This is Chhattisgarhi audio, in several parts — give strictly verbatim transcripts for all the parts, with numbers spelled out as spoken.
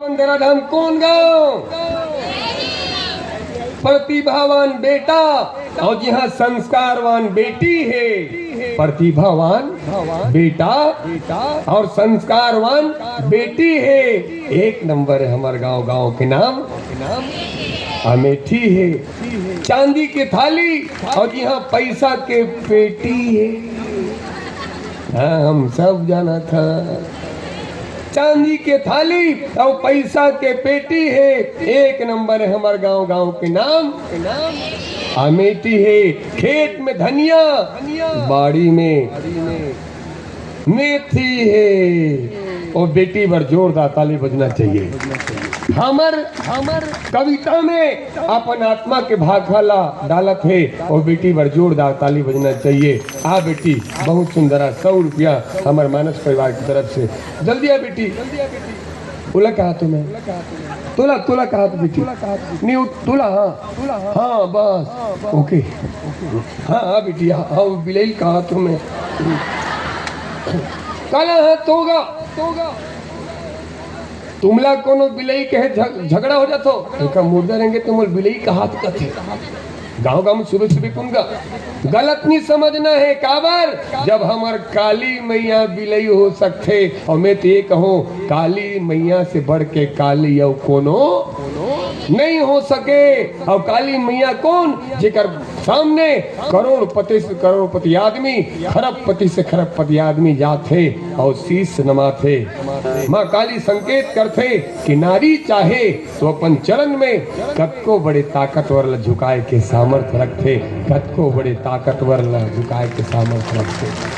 धराधाम कौन गांव? प्रतिभावान बेटा और जी हाँ, संस्कारवान बेटी है। प्रतिभावान बेटा और संस्कारवान बेटी है। एक नंबर है हमार गांव, गांव के नाम अमेठी है। चांदी के थाली और जी हाँ, पैसा के पेटी है। हाँ, हम सब जाना था। चांदी के थाली और पैसा के पेटी है। एक नंबर है हमार गांव, गांव के नाम अमेठी है। खेत में धनिया, बाड़ी में मेथी है। और बेटी बर जोरदार ताली बजना चाहिए। हमर हमर कविता में अपन आत्मा के भाखा ला डालत है। और बेटी बर जोरदार ताली बजना चाहिए। आ बेटी, बहुत सुंदर, आ सौ रुपया हमर मानस परिवार की तरफ से। जल्दी आ बेटी। तोला कहा तो मैं, तोला तोला कहा तो बेटी। नहीं, वो तोला, हाँ। हाँ, बस। ओके। हाँ, हाँ बेटी, हाँ, हाँ, वो बिलई कहा तो मैं। काला हाँ तोगा। तुमला कोनो बिलई कहे झग-, झगड़ा हो जातो, एका मुर्दा रहेंगे तुम बिलई कहा तो कथे। गांव गांव में सुबह सुबह कुन गा गलत नहीं समझना है। काबर? जब हमर काली मैया बिलई हो सकथे, और मैं तो ये कहूँ, काली मैया से बढ़ के काली अउ कोनो नहीं हो सके। और काली मैया कौन? जेकर सामने करोड़पति से करोड़पति आदमी, खरबपति से खरबपति आदमी जाथे और शीश नमाथे। माँ काली संकेत करथे कि नारी चाहे तो अपन चरण में कतको बड़े ताकतवर ला झुकाए के सामर्थ रखथे, कतको बड़े ताकतवर ला झुकाए के सामर्थ रखथे।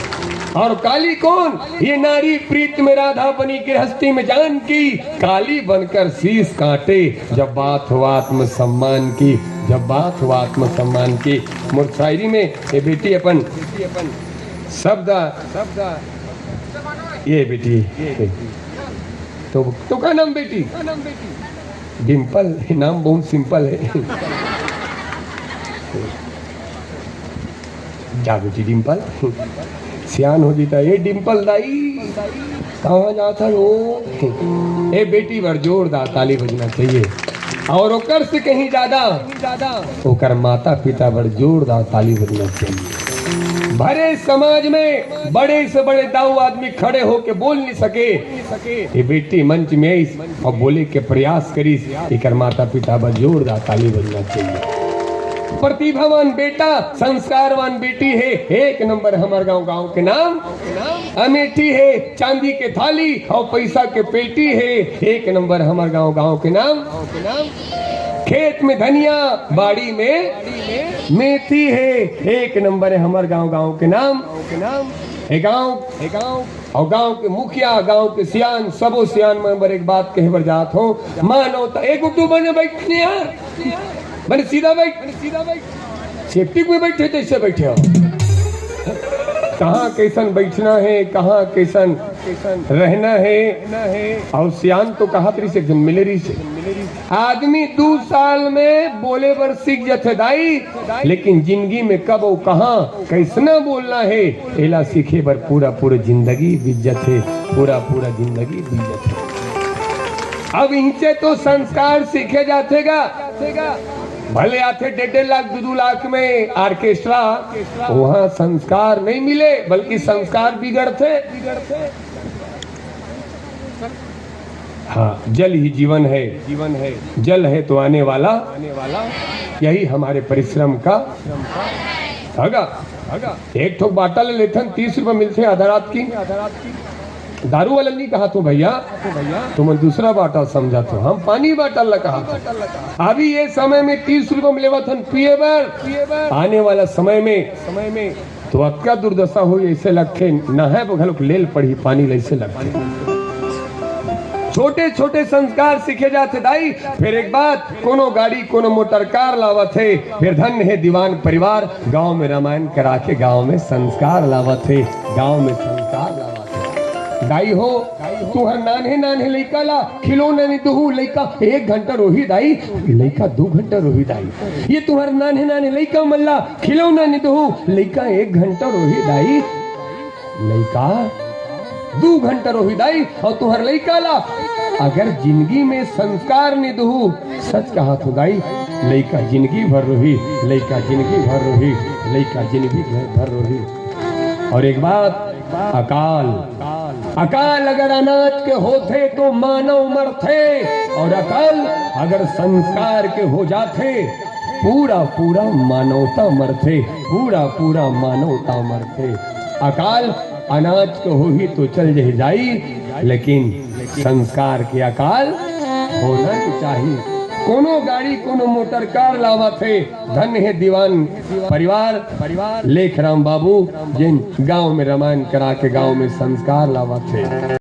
और काली कौन? ये नारी प्रीत में राधा बनी गृहस्थी में जानकी, काली बनकर शीश काटे जब बात हो आत्मसम्मान की, जब बात हो आत्मसम्मान की। मोर शायरी में ये बेटी अपन शब्द, ये बेटी, तो, तो का नाम बेटी? डिम्पल, नाम बहुत सिंपल है। जा बेटी डिम्पल, सियान हो जीता। ए डिम्पल दाई, कहाँ जाता हो? ए बेटी बर जोरदार ताली बजना चाहिए। और ओकर से कहीं ज्यादा ओकर माता पिता बर जोरदार ताली बजना चाहिए। भरे समाज में बड़े से बड़े दाऊ आदमी खड़े होके बोल नहीं सके, ये बेटी मंच में आइस और बोले के प्रयास करिस, एकर माता पिता बर जोरदार ताली बजना चाहिए। प्रतिभावान बेटा, संस्कारवान बेटी है, एक नंबर हमर गांव, गांव के नाम अमेठी है। चांदी के थाली और पैसा के पेटी है, एक नंबर हमर गांव, गांव के नाम। खेत में धनिया, बाड़ी में मेथी है, एक नंबर है हमर गांव, गांव के नाम। ए गांव, ए गांव और गांव के मुखिया, गांव के सियान, सबो सियान मन बर एक बात कहे बर जात हो, मानो तो एक उठू बने बैठने यार, बने सीधा बैठ, सेफ्टी में बैठे जैसे बैठे हो। कहाँ कैसन बैठना है, कहाँ कैसन रहना है। और सियान तो कहा तरी से मिले रही से, आदमी दू साल में बोले बर सीख जथे दाई, लेकिन जिंदगी में कब और कहाँ कैसना बोलना है, एला सीखे बर पूरा पूरा जिंदगी बीत जथे, पूरा पूरा जिंदगी बीत जथे। अब इनसे तो संस्कार सीखे जाथे गा, भले आथे डेढ़ डेढ़ लाख, दू दू लाख में ऑर्केस्ट्रा, वहाँ संस्कार नहीं मिले, बल्कि संस्कार बिगड़थे। हाँ, जल ही जीवन है, जीवन है, जल है तो आने वाला, आने वाला, यही हमारे परिश्रम का हगा। एक ठोक बाटा ले लेथन, तीस रुपया मिलथे आधा रात की। दारू वाला नहीं कहा तो भैया, तुमन दूसरा बाटा समझा तो, हम पानी बाटा ला कहा तो। अभी ये समय में तीस रुपया में लेवत हन पिए बर, आने वाला समय में, समय में तो अतका दुर्दशा होई, ऐसे लगथे, नहाए बर घलोक लेल पड़ही पानी ल, ऐसे लगथे। छोटे छोटे संस्कार सीखे जाथे दाई। फिर एक बात, कोनो गाड़ी, कोनो मोटर कार लावत हे, फिर धन्य हे दीवान परिवार, गांव में रामायण करा के गांव में संस्कार लावत हे, गांव में संस्कार लावत हे। दाई हो, तुहर नान्हे नान्हे लइका ला खिलौना नहीं दुहू, लइका एक घंटा रोही दाई, लइका दू घंटा रोही दाई। ये तुहर नान्हे नान्हे लइका मन ला खिलौना नहीं दुहू, लइका एक घंटा रोही दाई, लइका दू घंटा रोही दाई, और तुहर लइका ला अगर जिंदगी में संस्कार नइ दुहू, सच कहा तो दाई, लइका जिंदगी भर रोही, लइका जिंदगी भर रोही, लइका जिंदगी भर रोही। और एक बात, अकाल, अकाल अगर अनाज के होथे तो मानव मरथे, और अकाल अगर संस्कार के हो जाथे, पूरा पूरा मानवता मरथे, पूरा पूरा मानवता मरथे। अकाल अनाज के होही तो चल जही जाई, लेकिन संस्कार के अकाल होना नइ चाही। कोनो गाड़ी, कोनो मोटर कार लावत हे, धन्य हे दीवान परिवार, परिवार लेखराम बाबू, जेन गांव में रामायण करा के गांव में संस्कार लावत हे।